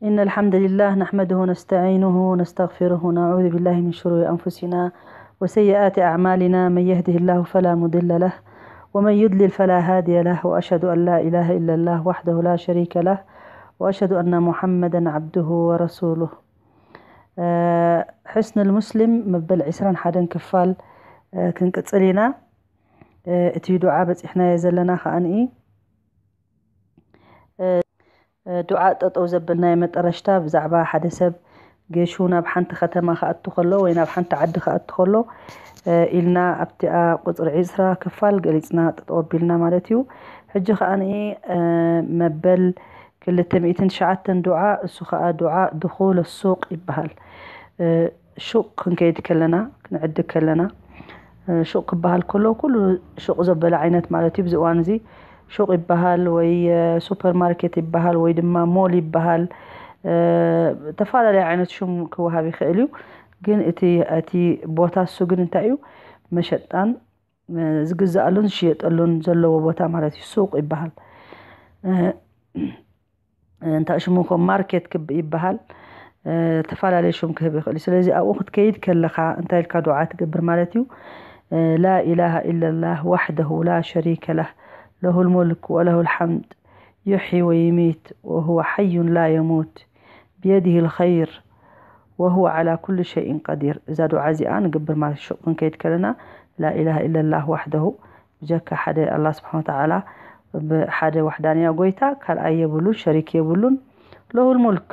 إن الحمد لله نحمده ونستعينه ونستغفره ونعوذ بالله من شرور أنفسنا وسيئات أعمالنا. من يهده الله فلا مضل له ومن يضلل فلا هادي له، وأشهد أن لا إله إلا الله وحده لا شريك له، وأشهد أن محمدا عبده ورسوله. آه، حصن المسلم መበል ዕስራን ሓደን ክፋል፣ آه، ክንቅጽል ኢና። آه، እቲ ዱዓ በጺሕናዮ ዘለና ከኣ ንኢ ዱዓ ጠጠው ዘበልናዮ መጠረሽታ ብዛዕባ ሓደ ሰብ ገሹ ናብ ሓንቲ ከተማ ክኣቱ ከሎ ወይ ናብ ሓንቲ ዓዲ ክኣቱ ከሎ ኢልና ኣብቲኣ ቁፅሪ ዕስራ ክፋል ገሊፅና ጠጠው ኣቢልና ማለት እዩ። ሕጂ ከዓ መበል ክልተ ሚእትን ትሽዓተን ዱዓ፣ እሱ ከዓ ዱዓ ድኹል ሱቅ ይበሃል። ሹቅ ክንከይድ ከለና፣ ክንዕድግ ከለና፣ ሹቅ ክበሃል ከሎ ኩሉ ሹቅ ዘበለ ዓይነት ማለት እዩ። ብዚ እዋን እዚ ሹቅ ይበሃል ወይ ሱፐር ማርኬት ይበሃል ወይ ድማ ሞል ይበሃል። ተፈላለየ ዓይነት ሹም ክወሃብ ይኽእል እዩ። ግን እቲ እቲ ቦታ እሱ ግን እንታይ እዩ? መሸጣን ዝግዛኣሉን ዝሽየጠሉን ዘለዎ ቦታ ማለት እዩ፣ ሱቅ ይበሃል። እንታይ ሽሙ ኮ ማርኬት ክብ ይበሃል። ተፈላለየ ሽም ክህብ ይኽእል እዩ። ስለዚ ኣብኡ ክትከይድ ከለኻ እንታይ ኢልካ ዱዓ ትገብር ማለት እዩ? لا إله إلا الله وحده لا شريك له، له الملك وله الحمد، يحيي ويميت وهو حي لا يموت، بيده الخير وهو على كل شيء قدير። እዛ ዱዓ እዚኣ ንግብር ማለት ሹቅ ክንከይድ ከለና لا إله إلا الله وحده ብጀካ ሓደ ኣላህ ስብሓን ወተዓላ፣ ብሓደ ዋሕዳንያ ጎይታ ካልኣይ የብሉን፣ ሸሪክ የብሉን። ለሁል ሙልክ፣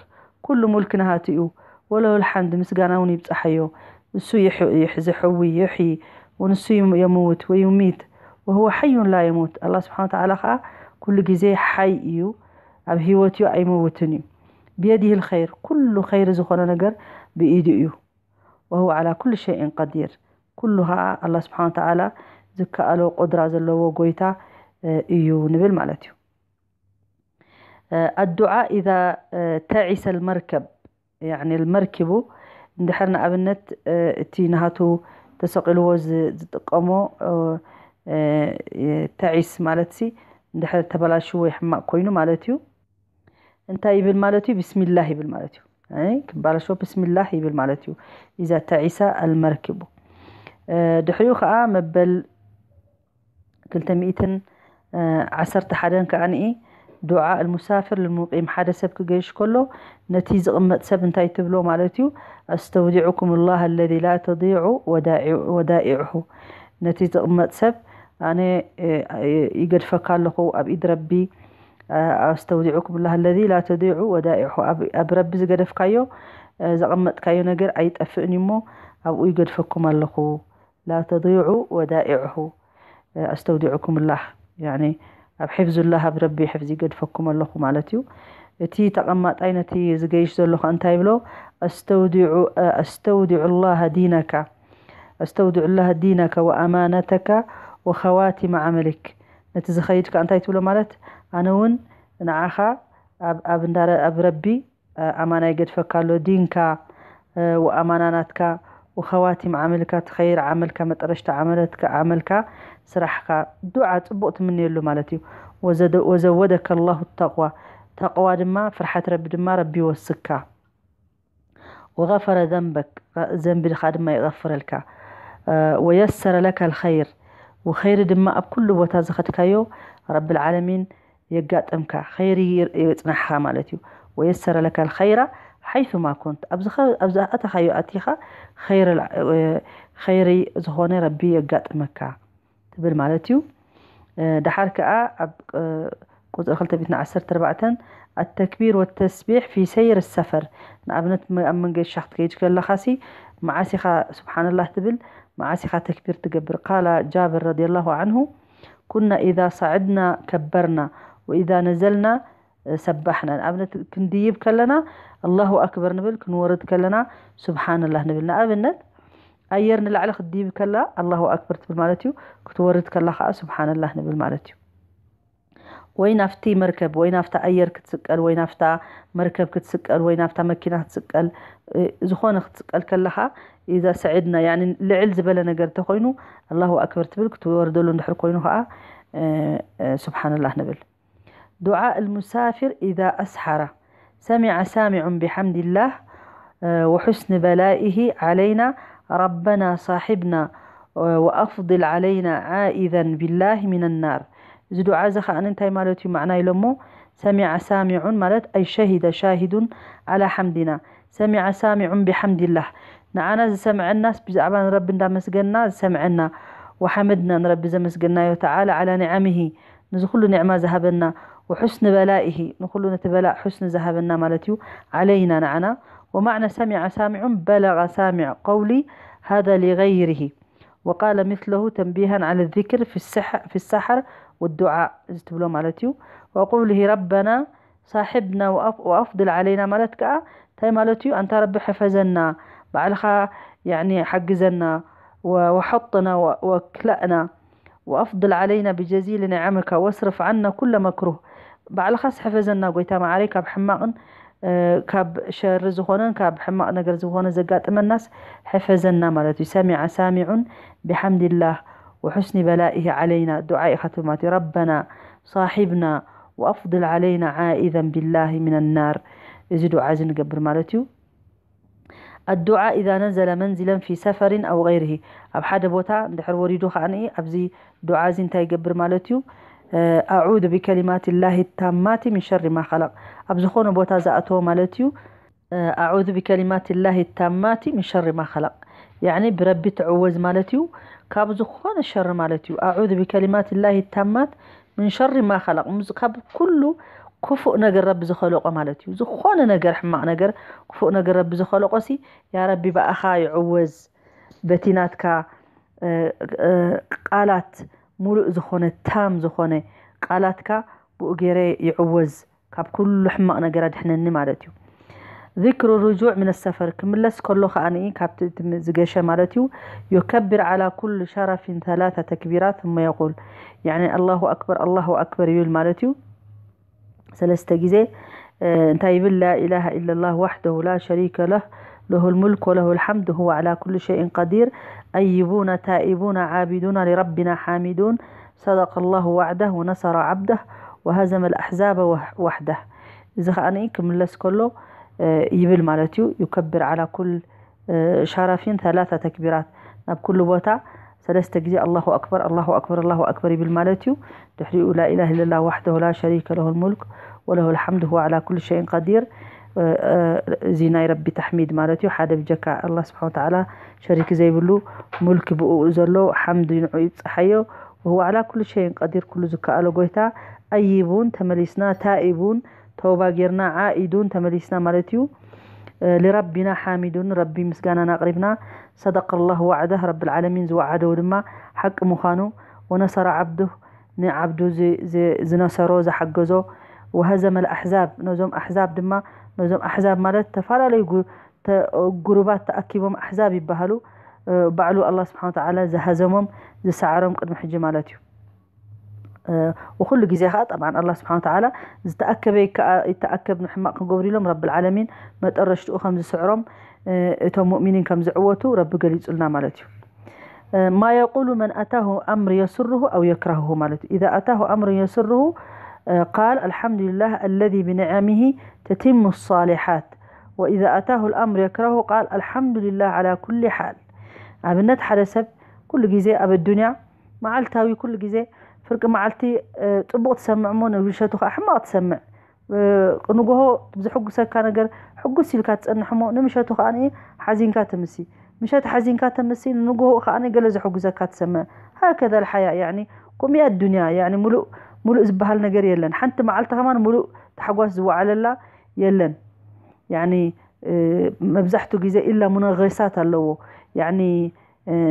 ኩሉ ሙልክ ናሃቱ እዩ። ወለሁል ሓምድ፣ ምስጋና እውን ይብጻሓዮ። እሱ ይሕ- ይሕ- ዝሕዊ፣ ይሕይ፣ ወንሱ ይም- የምውት፣ ወዩሚት፣ ወሁወ ሓዩን ላ የሙት። ኣላህ ስብሓን ወተዓላ ከዓ ኩሉ ግዜ ሓይ እዩ፣ ኣብ ህይወት እዩ፣ ኣይመውትን እዩ። ብየዲህ ልኸይር፣ ኩሉ ኸይር ዝኾነ ነገር ብኢዱ እዩ። ወሁወ ዓላ ኩሉ ሸይን ቀዲር፣ ኩሉ ከዓ ኣላህ ስብሓን ወተዓላ ዝከኣሎ ቁድራ ዘለዎ ጎይታ እዩ ንብል ማለት እዩ። ኣዱዓ ኢዛ ተዒሰ ልመርከብ፣ ያኒ ልመርኪቡ፣ እንድሕር ንኣብነት እቲ ናሃቱ ተሰቂልዎ ዝጥቀሞ ተዒስ ማለት ሲ እንድሕር ተበላሽዎ ወይ ሕማቅ ኮይኑ ማለት እዩ። እንታይ ይብል ማለት እዩ? ብስሚላህ ይብል ማለት እዩ። ክባላሽዎ ብስሚላህ ይብል ማለት እዩ። ኢዛ ተዒሳ ኣልመርኪቡ። ድሕሪኡ ከዓ መበል ክልተ ሚእትን ዓሰርተ ሓደን ከዓ ንኢ ዱዓ ኣልሙሳፍር ልሙቂም፣ ሓደ ሰብ ክገይሽ ከሎ ነቲ ዝቕመጥ ሰብ እንታይ ትብሎ ማለት እዩ? ኣስተውዲዑኩም ላህ ኣለዚ ላ ተዲዑ ወዳኢዑሁ፣ ነቲ ዝቕመጥ ሰብ ኣነ ይገድፈካ ኣለኹ ኣብ ኢድ ረቢ። ኣስተውዲዑኩም ላህ ኣለዚ ላ ተዲዑ ወዳኢዑሁ፣ ኣብ ረቢ ዝገደፍካዮ ዘቐመጥካዮ ነገር ኣይጠፍእን እሞ ኣብኡ ይገድፈኩም ኣለኹ። ላ ተዲዑ ወዳኢዑሁ፣ ኣስተውዲዑኩም ላህ፣ ኣብ ሕፍዙላህ፣ ኣብ ረቢ ሕፍዚ ይገድፈኩም ኣለኹ ማለት እዩ። እቲ ተቐማጣይ ነቲ ዝገይሽ ዘሎ ከ እንታይ ይብሎ? ኣስተውዲዑ ላህ ዲነካ ኣስተውዲዑ ላህ ዲነካ ወኣማነተካ ወኸዋቲመ ዓመልክ። ነቲ ዝኸይድ ከ እንታይ ትብሎ ማለት? ኣነ እውን ንዓኻ ኣብ ረቢ ኣማና ይገድፈካ ኣሎ፣ ዲንካ ወኣማና ናትካ ወኸዋቲም ዓመልካ፣ እቲ ኸይር ዓመልካ፣ መጠረሽታ ዓመለትካ ዓመልካ፣ ስራሕካ፣ ዱዓ ፅቡቅ ትምንየሉ ማለት እዩ። ወዘወደከ ላሁ ተቅዋ፣ ተቅዋ ድማ ፍርሓት ረቢ ድማ ረቢ ይወስካ። ወገፈረ ዘንበክ፣ ዘንብኻ ድማ ይቐፍረልካ። ወየሰረ ለከ ልኸይር፣ ወኸይሪ ድማ ኣብ ኩሉ ቦታ ዝኸድካዮ ረቢ ልዓለሚን የጋጥምካ፣ ኸይሪ የጽናሕኻ ማለት እዩ። ወየሰረ ለከ ልኸይራ ሓይሱማ ኩንት፣ ኣብዚ ኣተኻዮ ኣቲኻ ኸይሪ ዝኾነ ረቢ የጋጥመካ ትብል ማለት እዩ። ድሓር ከኣ ኣብ ቁፅሪ ክልተ ሚእትን ዓሰርተ ኣርባዕተን ኣተክቢር ወተስቢሕ ፊ ሰይር ሰፈር፣ ንኣብነት ኣብ መንገሻ ክትከይድ ከለኻሲ መዓስ ኢኻ ስብሓንላህ ትብል፣ መዓስ ኢኻ ተክቢር ትገብር? ቃላ ጃብር ረዲየላሁ ዓንሁ ኩና ኢዛ ሰዐድና ከበርና ወኢዛ ነዘልና ሰባሕና። ንኣብነት ክንድይብ ከለና ኣላሁ ኣክበር ንብል፣ ክንወርድ ከለና ስብሓንላህ ንብል። ንኣብነት ኣየር ንላዕሊ ክትድይብ ከላ ኣላሁ ኣክበር ትብል ማለት እዩ፣ ክትወርድ ከላ ከዓ ስብሓንላህ ንብል ማለት እዩ። ወይ ናብቲ መርከብ ወይ ናብታ ኣየር ክትስቀል ወይ ናብታ መርከብ ክትስቀል ወይ ናብታ መኪና ክትስቀል፣ ዝኾነ ክትስቀል ከለኻ ኢዛ ሰዒድና፣ ያኒ ልዕል ዝበለ ነገር እንተኾይኑ ኣላሁ ኣክበር ትብል፣ ክትወርደሉ እንድሕር ኮይኑ ከዓ ስብሓንላህ ንብል። ዱዓ ልሙሳፊር ኢዛ ኣስሓራ፣ سمع سامع بحمد الله وحسن بلائه علينا ربنا صاحبنا وأفضل علينا عائذا بالله من النار. እዚ ዱዓ እዚ ኸኣ እንታይ ማለት እዩ? ማዕና ኢሎሞ ሰሚዐ ሳሚዑን ማለት ኣይ ሸሂደ ሻሂዱን ዓላ ሓምዲና ሰሚዐ ሳሚዑን ቢሓምዲላህ ንዓና ዝሰምዐናስ ብዛዕባ ንረቢ እንዳመስገንና ዝሰምዐና ወሓመድና ንረቢ ዘመስገናዮ ተዓላ ዓላ ኒዓምሂ ንዚ ኩሉ ኒዕማ ዝሃበና ወሑስኒ በላኢሂ ንኩሉ ነቲ በላእ ሑስኒ ዝሃበና ማለት እዩ ዓለይና ንዓና ومعنى سمع سامع بلغ سامع قولي هذا لغيره وقال مثله تنبيها على الذكر في السحر في السحر والدعاء እዚ ትብሎ ማለት እዩ وقوله ربنا صاحبنا وأفضل علينا ማለት ከኣ እንታይ ማለት እዩ ኣንታ ረቢ ሕፈዘና ባዕልኻ يعني ሓግዘና وحطنا وكلأنا وأفضل علينا بجزيل نعمك واصرف عنا كل مكروه ባዕልኻስ ሕፈዘና ጎይታ መዓረይ ካብ ሕማቕን ካብ ሸሪ ዝኾነን ካብ ሕማቕ ነገር ዝኾነ ዘጋጥመናስ ሕፈዘና ማለት እዩ ሰሚዐ ሳሚዑን ቢሓምድላህ وحسن بلائه علينا ዱዓ ኢኻ ትብል ማለት እዩ ربنا صاحبنا وأفضل علينا عائذا بالله من النار እዚ ዱዓ እዚ ንገብር ማለት እዩ الدعاء إذا نزل منزلا في سفر أو غيره ኣብ ሓደ ቦታ እንድሕር ወሪዱ ከኣ ኣብዚ ዱዓ እዚ እንታይ ይገብር ማለት እዩ أعوذ بكلمات الله التامات من شر ما خلق ኣብ ዝኾነ ቦታ ዝኣተወ ማለት እዩ أعوذ بكلمات الله التامات من شر ما خلق يعني ብረቢ ትዕወዝ ማለት እዩ ካብ ዝኾነ ሸሪ ማለት እዩ أعوذ بكلمات الله التامات من شر ما خلق ካብ ኩሉ ክፉእ ነገር ረቢ ዝኸለቆ ማለት እዩ ዝኾነ ነገር ሕማቕ ነገር ክፉእ ነገር ረቢ ዝኸለቆ ሲ ያ ረቢ ብኣኻ ይዕወዝ በቲ ናትካ ቃላት ሙሉእ ዝኾነ ታም ዝኾነ ቃላትካ ብኡ ገይረ ይዕወዝ ካብ ኩሉ ሕማቕ ነገር ኣድሕነኒ ማለት እዩ ذكر الرجوع من السفر ክምለስ ከሎ ከኣ ካብቲ ዝገሸ ማለት እዩ يكبر على كل شرف ثلاث تكبيرات ثم يقول يعني الله أكبر الله أكبر ይብል ማለት እዩ ሰለስተ ግዜ እንታይ ይብል لا إله إلا الله وحده لا شريك له له الملك وله الحمد وهو على كل شيء قدير أيبون تائبون عابدون لربنا حامدون صدق الله وعده ونصر عبده وهزم الأحزاب وحده እዚ ኸኣ ክምለስ ከሎ ይብል ማለት እዩ يكبر على كل شرف ثلاث تكبيرات ናብ ኩሉ ቦታ ሰለስተ ግዜ الله أكبر الله أكبر الله أكبر ይብል ማለት እዩ ድሕሪኡ لا إله إلا الله وحده لا شريك له الملك وله الحمد وهو على كل شيء قدير እዚ ናይ ረቢ ተሕሚድ ማለት እዩ ሓደ ብጀካ ኣላ ስብሓን ተዓላ ሸሪክ ዘይብሉ ሙልክ ብኡ ዘሎ ሓምድ ንዑ ይብፅሓዮ وهو على كل شيء قدير ኩሉ ዝከኣሎ ጎይታ ኣይቡን ተመሊስና ታኢቡን ተውባ ጌርና ዓኢዱን ተመሊስና ማለት እዩ لربنا حامدون ረቢ ምስጋናና ኣቕሪብና صدق الله وعده رب العالمين ዝወዓደው ድማ ሓቂ ምዃኑ ونصر عبده ንዓብዱ ዝነሰሮ ዝሓገዞ وهزم الأحزاب ነዞም ኣሕዛብ ድማ ነዞም ኣሕዛብ ማለት ተፈላለዩ ጉሩባት ተኣኪቦም ኣሕዛብ ይበሃሉ ባዕሉ ኣላ ስብሓን ተዓላ ዝሃዘሞም ዝሰዓሮም ቅድሚ ሕጂ ማለት እዩ ወኩሉ ግዜ ከዓ ጠብዓን ኣላ ስብሓን ተዓላ ዝተኣከበ ይተኣከብ ንሕማቕ ክንገብሩ ኢሎም ረቢ ልዓለሚን መጠረሽትኡ ከም ዝስዕሮም እቶም ሙእሚኒን ከም ዝዕወቱ ረቢ ገሊፁልና ማለት እዩ ما يقول من أتاه أمر يسره أو يكرهه ማለት እዩ إذا أتاه أمر يسره قال الحمد لله الذي بنعمه تتم الصالحات وإذا أتاه الأمر يكرهه قال الحمد لله على كل حال ኣብነት ሓደ ሰብ ኩሉ ግዜ ኣብ ኣዱንያ መዓልታዊ ኩሉ ግዜ ፍርቂ መዓልቲ ፅቡቕ ትሰምዕ እሞ ንብሸቱ ከዓ ሕማቕ ትሰምዕ ንጎሆ ዝሕጉሰካ ነገር ሕጉስ ኢልካ ትፀንሕ እሞ ንምሸቱ ከዓ ሓዚንካ ትምሲ ምሸት ሓዚንካ ተምሲ ንጎሆ ከዓ ገለ ዝሕጉዘካ ትሰምዕ ሃከذا الحياة يعني كم يا الدنيا يعني ሙሉእ ሙሉእ ዝበሃል ነገር የለን ሓንቲ መዓልቲ ከማን ሙሉእ ታሕጓስ ዝወዓለላ የለን يعني መብዛሕቱ ግዜ إلا منغصات ኣለዎ يعني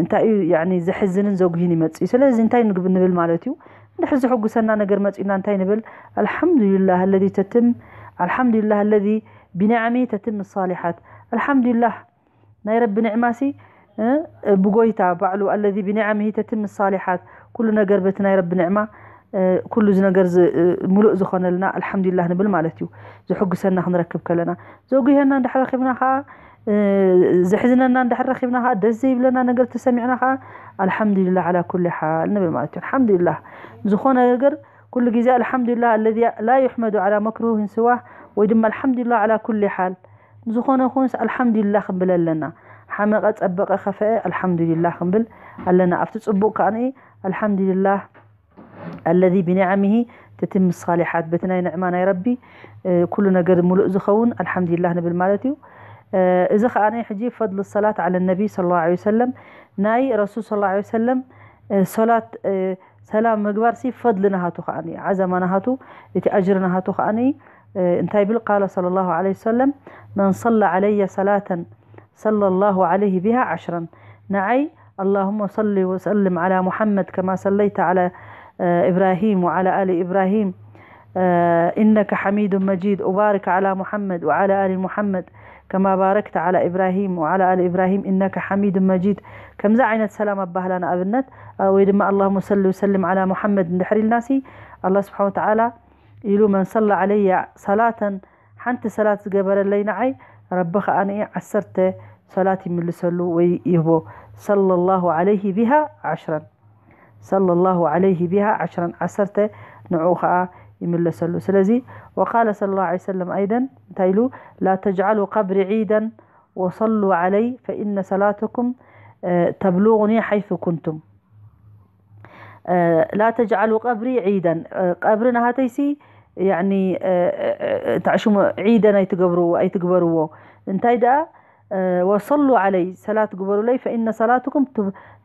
እንታይ እዩ يعني ዘሕዝንን ዘጉሂን ይመጽእ እዩ ስለዚ እንታይ ንብል ማለት እዩ እንድሕር ዝሕጉሰና ነገር መጺኡና እንታይ ንብል الحمد لله الذي تتم الحمد لله الذي بنعمه تتم الصالحات الحمد لله ናይ ረቢ ኒዕማ ሲ ብጎይታ ባዕሉ الذي بنعمه تتم الصالحات ኩሉ ነገር በቲ ናይ ረቢ ኒዕማ ኩሉ እዚ ነገር ሙሉእ ዝኾነልና الحمد لله ንብል ማለት እዩ ዝሕጉሰና ክንረክብ ከለና ዘጉሄና እንድሕር ረኺብና ከዓ ዘሕዝነና እንድሕር ረኺብና ከዓ ደስ ዘይብለና ነገር ተሰሚዕና ከዓ الحمد لله على كل حال ንብል ማለት እዩ الحمد لله ዝኾነ ነገር ኩሉ ግዜ الحمد لله الذي لا يحمد على مكروه سواه ወይ ድማ ኣልሓምዱሊላህ ዓላ ኩሊ ሓል፣ ዝኾነ ኹንስ ኣልሓምዱሊላህ ክንብል ኣለና። ሓመቐ፣ ጸበቐ፣ ከፈአ ኣልሓምዱሊላህ ክንብል ኣለና። ኣብቲ ጽቡቕ ከኣ ኣልሓምዱሊላህ ኣለዚ ብኒዓሚሂ ትትም ሳሊሓት፣ በቲ ናይ ንዕማ ናይ ረቢ ኩሉ ነገር ሙሉእ ዝኸውን ኣልሓምዱሊላህ ንብል ማለት እዩ። እዚ ከኣ ሕጂ ፈድሉ ሰላት ዓለ ነቢ ሰለላሁ ዐለይሂ ወሰለም፣ ናይ ረሱል ሰለላሁ ዐለይሂ ወሰለም ሰላት ሰላም ምግባር ሲ ፈድሊ ናሃቱ ከኣ፣ ዓዘማ ናሃቱ፣ እቲ ኣጅሪ ናሃቱ ከኣ እንታይ ይብል? ቃለ ሰለላሁ ዐለይሂ ወሰለም፣ መን ሰለ ዐለየ ሰላተን ሰለላሁ ዐለይሂ ቢሃ ዐሽረን። ንዓይ اللهم صل وسلم على محمد كما صليت على إبراهيم وعلى آل إبراهيم إنك حميد مجيد وبارك على محمد وعلى آل محمد كما باركت على إبراهيم وعلى آل إبراهيم إنك حميد مجيد። ከምዚ ዓይነት ሰላም ኣባህላ ንኣብነት ወይ ድማ اللهم صل وسلم على محمد እንድሕር ኢልናሲ ኣላህ ስብሓን ወተዓላ ኢሉ መን ሰለ ዓለየ ሰላተን ሓንቲ ሰላት ዝገበረለይ ንዓይ ረቢ ከኣ ንኢ ዓሰርተ ሰላት ይምልሰሉ ወይ ይህቦ ሰለላሁ ዓለይሂ ቢሃ ዓሽረን ሰለላሁ ዓለይሂ ቢሃ ዓሽረን ዓሰርተ ንዑ ከኣ ይምለሰሉ። ስለዚ ወቃለ ሰለላሁ ዐለይሂ ወሰለም ኣይደን እንታይ ኢሉ ላ ተጅዓሉ ቀብሪ ዒደን ወሰሉ ዓለይ ፈኢነ ሰላተኩም ተብሉغኒ ሓይሱ ኩንቱም ላ ተጅዓሉ ቀብሪ ዒደን ቀብሪ ናሃተይሲ ታሽሙ ዒደን ኣይትገብርዎ ኣይትግበርዎ እንታይ ደኣ ወሰሉ ዓለይ ሰላት ግበሩለይ ፈኢነ ሰላትኩም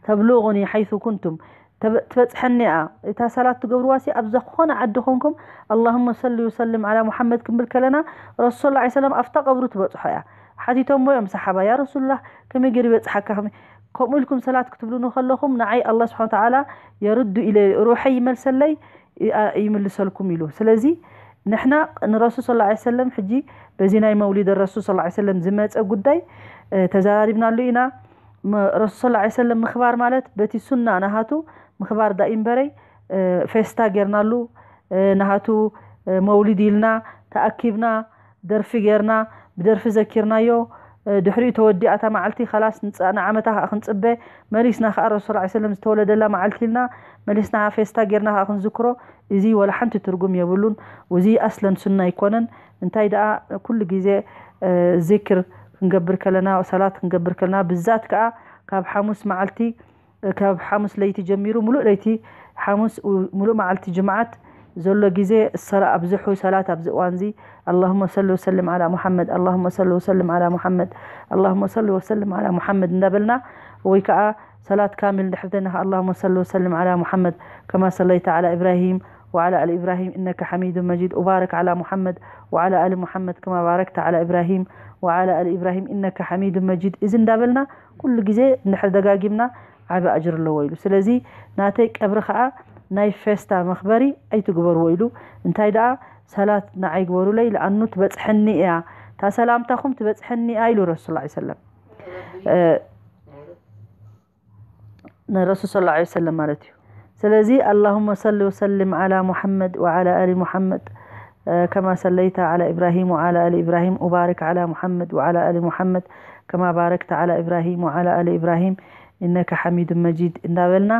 ተብሉغኒ ሓይሱ ኩንቱም ትበፅሐኒያ እታ ሰላት ትገብርዋ ሲ ኣብ ዝኾነ ዓዲ ኮንኩም اللهم صل وسلم على محمد ክንብል ከለና ረሱል صلى الله عليه وسلم ኣብታ ቀብሩ ትበፅሖ እያ ሓቲቶሞ እዮም ሰሓባ ያ ረሱሉላህ ከመይ ገይሩ ይበፅሓካ ከምኡ ኢልኩም ሰላት ክትብሉኒ ከለኹም ንዓይ ኣላህ ስብሓን ተዓላ የርዱ ኢለ ሩሐይ ይመልሰለይ ይምልሰልኩም ኢሉ ስለዚ ንሕና ንረሱል صلى الله عليه وسلم ሕጂ በዚ ናይ መውሊድ ረሱል صلى الله عليه وسلم ዝመፀ ጉዳይ ተዘራሪብናሉ ኢና ረሱል صلى الله عليه وسلم ምኽባር ማለት በቲ ሱና ናሃቱ ምኽባር ዳ ኢምበረይ ፌስታ ጌርናሉ ናሃቱ መውሊድ ኢልና ተኣኪብና ደርፊ ጌርና ብደርፊ ዘኪርናዮ ድሕሪኡ ተወዲኣታ መዓልቲ ከላስ ንዓመታ ከዓ ክንፅበ መሊስና ከዓ ረሱል ላ ሰለም ዝተወለደላ መዓልቲ ኢልና መሊስና ከዓ ፌስታ ጌርና ከዓ ክንዝክሮ እዚ ወላ ሓንቲ ትርጉም የብሉን እዚ ኣስለን ሱና ኣይኮነን እንታይ ደኣ ኩሉ ግዜ ዝክር ክንገብር ከለና ሰላት ክንገብር ከለና ብዛት ከዓ ካብ ሓሙስ መዓልቲ ካብ ሓሙስ ለይቲ ጀሚሩ ሙሉእ ለይቲ ሓሙስ ሙሉእ መዓልቲ ጅምዓት ዘሎ ግዜ ሰላ ኣብዝሑ ሰላት ኣብዚ እዋን እዚ اللهم صل وسلم على محمد اللهم صل وسلم على محمد اللهم صل وسلم على محمد እንዳበልና ወይ ከዓ ሰላት ካሚል እንድሕር ተና اللهم صل وسلم على محمد كما صليت على إبراهيم وعلى آل إبراهيم إنك حميد مجيد وبارك على محمد وعلى آل محمد كما باركت على إبراهيم وعلى آل إبراهيم إنك حميد مجيد እዚ እንዳበልና ኩሉ ግዜ እንድሕር ደጋጊምና ዓቢ ኣጅር ኣለዎ ኢሉ ስለዚ ናተይ ቀብሪ ከዓ ናይ ፌስታ መኽበሪ ኣይትግበርዎ ኢሉ እንታይ ደኣ ሰላት ንዓይ ግበሩለይ ለኣኑ ትበፅሐኒ እያ እታ ሰላምታኹም ትበፅሐኒ እያ ኢሉ ረሱል ላ ሰለም ረሱል ስ ላ ሰለም ማለት እዩ ስለዚ اللهم صل وسلم على محمد وعلى آل محمد كما صليت على إبراهيم وعلى آل إبراهيم وبارك على محمد وعلى آل محمد كما باركت على إبراهيم وعلى آل إبراهيم إنك حميد مجيد እንዳበልና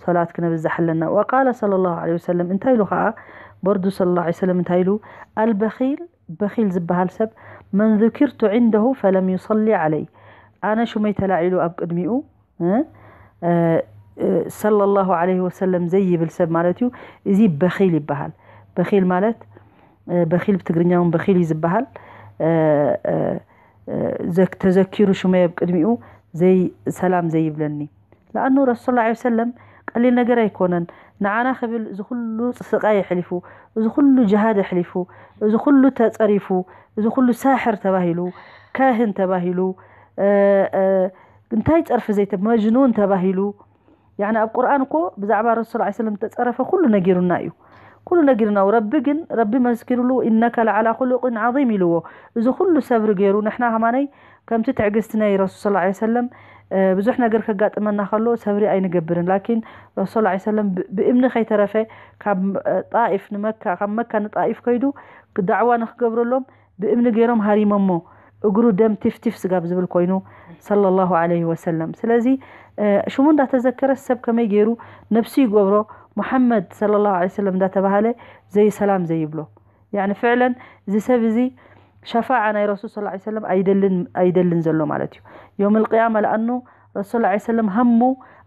ሶላት ክነብዛሕ ኣለና وقال صلى الله عليه وسلم እንታይ ኢሉ ከዓ በርዱ صلى الله عليه وسلم እንታይ ኢሉ البخيل በኺል ዝበሃል ሰብ من ذكرت عنده فلم يصل علي ኣነ ሽመይ ተላዒሉ ኣብ ቅድሚኡ ሰለላሁ ዐለይሂ ወሰለም ዘይብል ሰብ ማለት እዩ። እዚ በኺል ይበሃል። በኺል ማለት በኺል ብትግርኛ እውን በኺል እዩ ዝበሃል። ተዘኪሩ ሽመይ ኣብ ቅድሚኡ ሰላም ዘይብለኒ። ለኣኑ ረሱል ላ ሰለም ቀሊል ነገር ኣይኮነን። ንዓና ክብል እዚ ኩሉ ስቃይ ኣሕሊፉ፣ እዚ ኩሉ ጅሃድ ኣሕሊፉ፣ እዚ ኩሉ ተፀሪፉ፣ እዚ ኩሉ ሳሕር ተባሂሉ፣ ካህን ተባሂሉ፣ እንታይ ጸርፊ ዘይተ መጅኑን ተባሂሉ ያኒ ኣብ ቁርኣን እኮ ብዛዕባ ረሱል ላ ሰለም ተጸረፈ ኩሉ ነጊሩና እዩ ኩሉ ነጊሩና ረቢ ግን ረቢ መስኪሩሉ ኢነከ ለዓላ ኩሉቅን ዓظም ኢልዎ እዚ ኩሉ ሰብሪ ገይሩ ንሕና ከማነይ ከምቲ ትዕግስቲ ናይ ረሱል ስ ሰለም ብዙሕ ነገር ከጋጥመና ከሎ ሰብሪ ኣይንገብርን ላኪን ረሱል ላ ሰለም ብእምኒ ከይተረፈ ካብ ጣኢፍ ንመካ ካብ መካ ንጣኢፍ ከይዱ ዳዕዋ ንክገብረሎም ብእምኒ ገይሮም ሃሪሞሞ እግሩ ደም ቲፍቲፍ ስጋብ ዝብል ኮይኑ ሰለላሁ ዐለይሂ ወሰለም ስለዚ ሽሙ እንዳተዘከረ ሰብ ከመይ ገይሩ ነብሱ ይገብሮ ሙሐመድ ሰለላሁ ዐለይሂ ወሰለም እንዳተባሃለ ዘይ ሰላም ዘይብሎ ያኒ ፍዕለን እዚ ሰብ እዚ ሸፋዓ ናይ ረሱል ስ ሰለም ኣይደልን ኣይደልን ዘሎ ማለት እዩ። ዮም ልቅያማ ለኣኑ ረሱል ላ ሰለም ሃሙ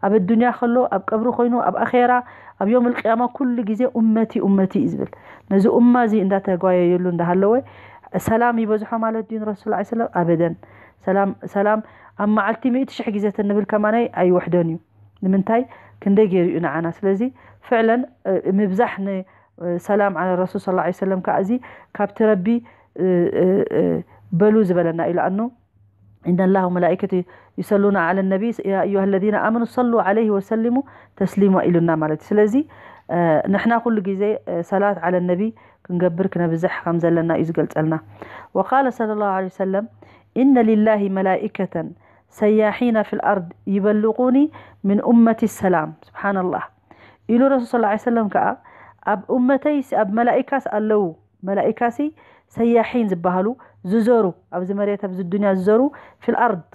ኣብ ኣዱንያ ከሎ ኣብ ቀብሪ ኮይኑ ኣብ ኣኼራ ኣብ ዮም ልቅያማ ኩሉ ግዜ ኡመቲ ኡመቲ እዩ ዝብል። ነዚ ኡማ እዚ እንዳተጓየየሉ እንዳሃለወ ሰላም ይበዝሖ ማለት ድዩ ንረሱል ላ ሰለም? ኣበደን። ሰላም ሰላም ኣብ መዓልቲ ሚእቲ ሽሕ ግዜ ተንብል ከማናይ ኣይወሕደን እዩ። ንምንታይ? ክንደይ ገይሩ እዩ ንዓና። ስለዚ ፍዕለን ምብዛሕ ሰላም ዓለ ረሱል ስ ሰለም ከዓ እዚ ካብቲ ረቢ በሉ ዝበለና እዩ። ለኣኑ إن الله وملائكته يصلون على النبي يا أيها الذين آمنوا صلوا عليه وسلموا تسليما ኢሉና ማለት እዩ። ስለዚ ንሕና ኩሉ ግዜ ሰላት ዓለ ነቢ ክንገብር ክነብዝሕ ከም ዘለና እዩ ዝገልጸልና። وقال صلى الله عليه وسلم إن لله ملائكة سياحين في الأرض يبلغوني من أمتي السلام. سبحان الله ኢሉ ረሱል ስ ሰለም ከዓ ኣብ ኡመተይስ ኣብ መላኢካስ ኣለዉ። መላኢካሲ ሰያሒን ዝበሃሉ ዝዘሩ ኣብዚ መሬት ኣብዚ ዱንያ ዝዘሩ ፊል ኣርድ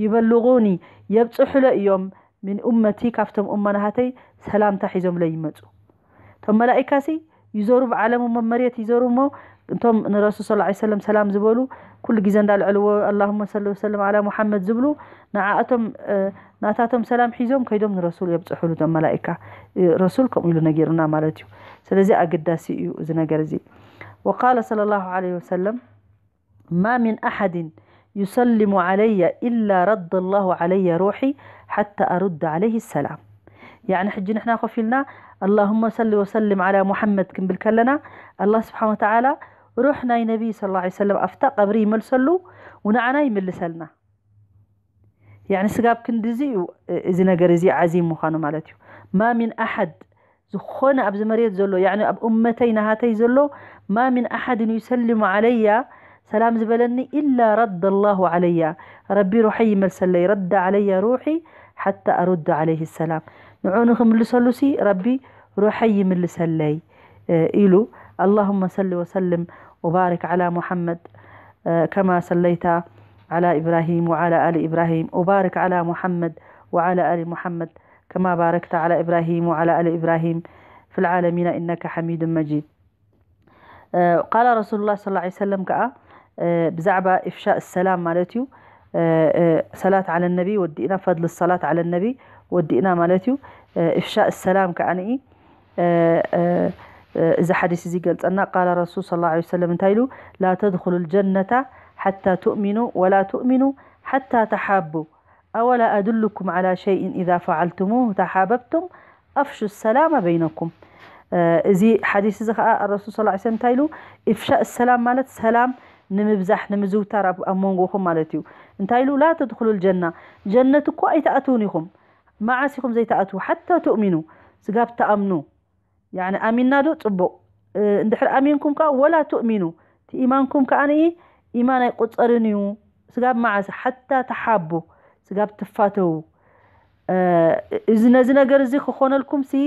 ይበልጉኒ የብፅሑለ እዮም። ምን ኡመቲ ካብቶም እመናሃተይ ሰላምታ ሒዞምለ ይመፁ። እቶም መላኢካሲ ይዞሩ ብዓለም እሞ መሬት ይዞሩ እሞ እንቶም ንረሱል ስ ሰለም ሰላም ዝበሉ ኩሉ ግዜ እንዳልዐልዎ اللهم صل وسلم على محمد ዝብሉ ንዓእቶም ናታቶም ሰላም ሒዞም ከይዶም ንረሱል የብፅሑሉ እቶም መላኢካ። ረሱል ከምኡ ኢሉ ነጊሩና ማለት እዩ። ስለዚ ኣገዳሲ እዩ እዚ ነገር እዚ። وقال صلى الله عليه وسلم ما من أحد يسلم علي إلا رد الله علي روحي حتى أرد عليه السلام. يعني ሕጂ ንሕና ኮፍ ኢልና اللهم صل وسلم على محمد ክንብል ከለና ኣላህ ስብሓን ወተዓላ ሩሕ ናይ ነቢይ ስ ላ ሰለም ኣብታ ቀብሪ ይመልሰሉ፣ ንዓና ይምልሰልና። ያኒ ስጋብ ክንድዚ እዩ እዚ ነገር እዚ ዓዚም ምዃኑ ማለት እዩ። ማ ሚን ኣሓድ ዝኾነ ኣብዚ መሬት ዘሎ ያኒ ኣብ እመተይ ናሃተይ ዘሎ ማ ሚን ኣሓድን ዩሰልሙ ዓለያ ሰላም ዝበለኒ ኢላ ረደ ላሁ ዓለያ ረቢ ሩሐይ ይመልሰለይ ረደ ዓለያ ሩሒ ሓታ ኣሩደ ዓለይህ ሰላም ንዑ ንክምልሰሉ ሲ ረቢ ሩሐይ ይምልሰለይ ኢሉ اللهم صل وسلم وبارك على محمد كما صليت على إبراهيم وعلى آل إبراهيم وبارك على محمد وعلى آل محمد كما باركت على إبراهيم وعلى آل إبراهيم في العالمين إنك حميد مجيد. قال رسول الله صلى الله عليه وسلم ከዓ ብዛዕባ إفشاء السلام ማለት እዩ። ሰላት على النبي ወዲእና ፈضل الصلاة على النبي ወዲእና ማለት እዩ። إفشاء السلام ከዓ እዚ ሓዲስ እዚ ገልጸና قال رسول صلى الله عليه وسلم እንታይ ኢሉ لا تدخلوا الجنة حتى تؤمنوا ولا تؤمنوا حتى تحابوا أولا أدلكم على شيء إذا فعلتموه تحاببتم أفشوا السلام بينكم እዚ ሓዲስ እዚ ከዓ ረሱል ስ ሰለም እንታይ ኢሉ إفشاء السلام ማለት ሰላም ንምብዛሕ ንምዝውታር ኣብ መንጎኹም ማለት እዩ። እንታይ ኢሉ لا تدخلوا الجنة ጀነት እኮ ኣይትኣትውን ኢኹም መዓስ ኢኹም ዘይትኣትዉ ሓታ ትእሚኑ ስጋብ ትኣምኑ ያኒ ኣሚንና ዶ ፅቡቕ እንድሕር ኣሚንኩም ከዓ ወላ ትእሚኑ እቲ ኢማንኩም ከዓ ንኢ ኢማን ኣይቁፀርን እዩ ስጋብ መዓስ ሓታ ተሓቡ ስጋብ ትፋተዉ እዚ ነዚ ነገር እዚ ክኾነልኩም ሲ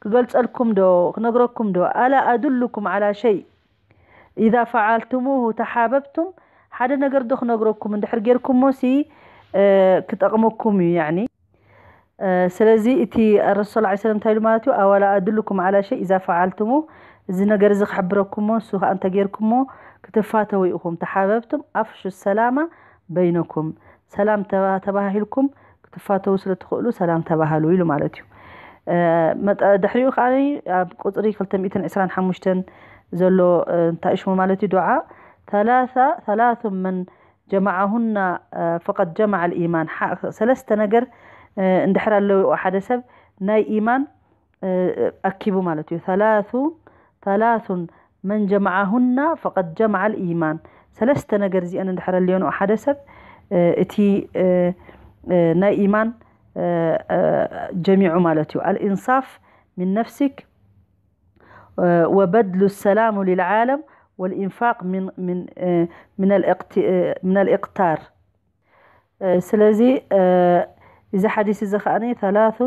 ክገልፀልኩም ዶ ክነግረኩም ዶ ኣላ ኣዱልኩም ዓላ ሸይ إذا فعلتموه تحاببتم ሓደ ነገር ዶ ክነግረኩም እንድሕር ጌርኩሞ ሲ ክጠቕመኩም እዩ ያኒ ስለዚ እቲ ረሱል ላ ሰለም እንታይ ኢሉ ማለት እዩ ኣዋላ ኣድልኩም ዓላ ሸይ ኢዛ ፈዓልትሙ እዚ ነገር እዚ ክሕብረኩሞ ንሱ ከዓ እንተጌርኩሞ ክትፋተው ኢኹም ተሓበብቱም ኣፍሹ ሰላማ በይነኩም ሰላም ተባሂልኩም ክትፋተው ስለትኽእሉ ሰላም ተባሃሉ ኢሉ ማለት እዩ ድሕሪኡ ከዓ ኣብ ቁፅሪ ክልተ ሚእትን ዕስራን ሓሙሽተን ዘሎ እንታይ ሽሙ ማለት እዩ ዱዓ ثلاثة ثلاث من جمعهن فقد جمع الإيمان ሰለስተ ነገር እንድሕር ኣለዎ ሓደ ሰብ ናይ ኢማን ኣኪቡ ማለት እዩ ثلاث ثلاث من جمعهن فقد جمع الإيمان ሰለስተ ነገር እዚአን እንድሕር ኣለዮን ሓደ ሰብ እቲ ናይ ኢማን ጀሚዑ ማለት እዩ الإنصاف من نفسك وبذل السلام للعالم والإنفاق من من من من الإقتار ስለዚ እዚ ሓዲስ እዚ ከዓኒ ثلاث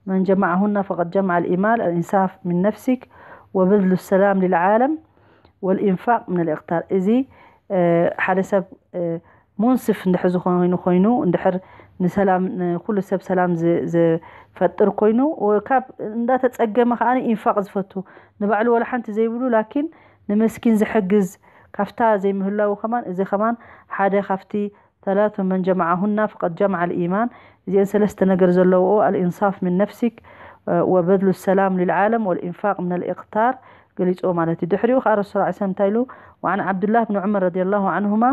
من جمعهن فقد جمع الإيمان الإنصاف من نفسك وبذل السلام للعالم والإنفاق من الإقتار እዚ ሓደ ሰብ ሙንስፍ እንድሕር ዝኾይኑ ኮይኑ እንድሕር ንሰላም ንኩሉ ሰብ ሰላም ዝፈጥር ኮይኑ ካብ እንዳተፀገመ ከዓ ኢንፋቅ ዝፈቱ ንባዕሉ ወላ ሓንቲ ዘይብሉ ላኪን ንምስኪን ዝሕግዝ ካፍታ ዘይምህላዉ ከማን፣ እዚ ከማን ሓደ ካብቲ ثلاث من جمعهن فقد جمع الإيمان። እዚአን ሰለስተ ነገር ዘለውኦ: الإنصاف من نفسك، وبذل السلام للعالم، والإنفاق من الإقتار ገሊፅዎ ማለት እዩ። ድሕሪኡ ከዓ ረሱል ላ ሰለም እንታይ ኢሉ? وعن عبد الله بن عمر رضي الله عنهما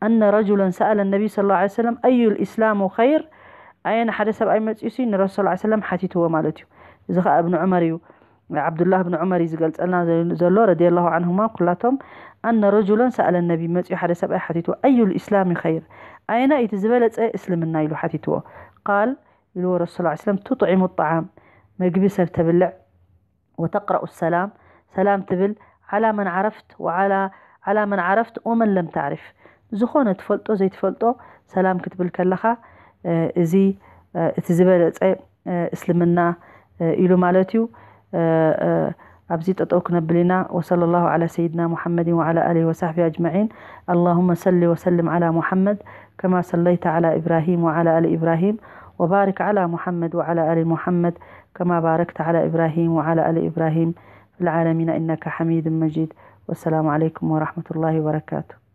أن رجلا سأل النبي صلى الله عليه وسلم أي الإسلام خير؟ ኣየን ሓደ ሰብኣይ መፂኡሲ ንረሱል ላ ሰለም ሓቲትዎ ማለት እዩ። እዚ ከዓ እብን ዑመር እዩ። ዓብዱላህ ብን ዑመር እዩ ዝገልጸልና ዘሎ ረዲየላሁ ዓንሁማ ኩላቶም። ኣነ ረጁለን ሰኣለ ነቢ፣ መፅኡ ሓደ ሰብኣይ ሓቲትዎ፣ ኣዩ ልእስላሚ ኸይር፣ ኣየናይ እቲ ዝበለፀ እስልምና ኢሉ ሓቲትዎ። ቃል ኢልዎ ረሱል ላ ስለም፣ ቱጥዒሙ ጣዓም፣ ምግቢ ሰብ ተብልዕ፣ ወተቅረኡ ሰላም፣ ሰላም ትብል፣ ዓላ መን ዓረፍት ወዓላ ዓላ መን ዓረፍት ወመን ለም ታዕሪፍ፣ ዝኾነ ትፈልጦ ዘይትፈልጦ ሰላም ክትብል ከለኻ፣ እዚ እቲ ዝበለፀ እስልምና ኢሉ ማለት እዩ። ኣብዚ ጠጠው ክነብል ኢና። وصلى الله على سيدنا محمد وعلى آله وصحبه أجمعين. اللهم صل وسلم على محمد كما صليت على إبراهيم وعلى آل إبراهيم، وبارك على محمد وعلى آل محمد كما باركت على إبراهيم وعلى آل إبراهيم في العالمين إنك حميد مجيد. والسلام عليكم ورحمة الله وبركاته.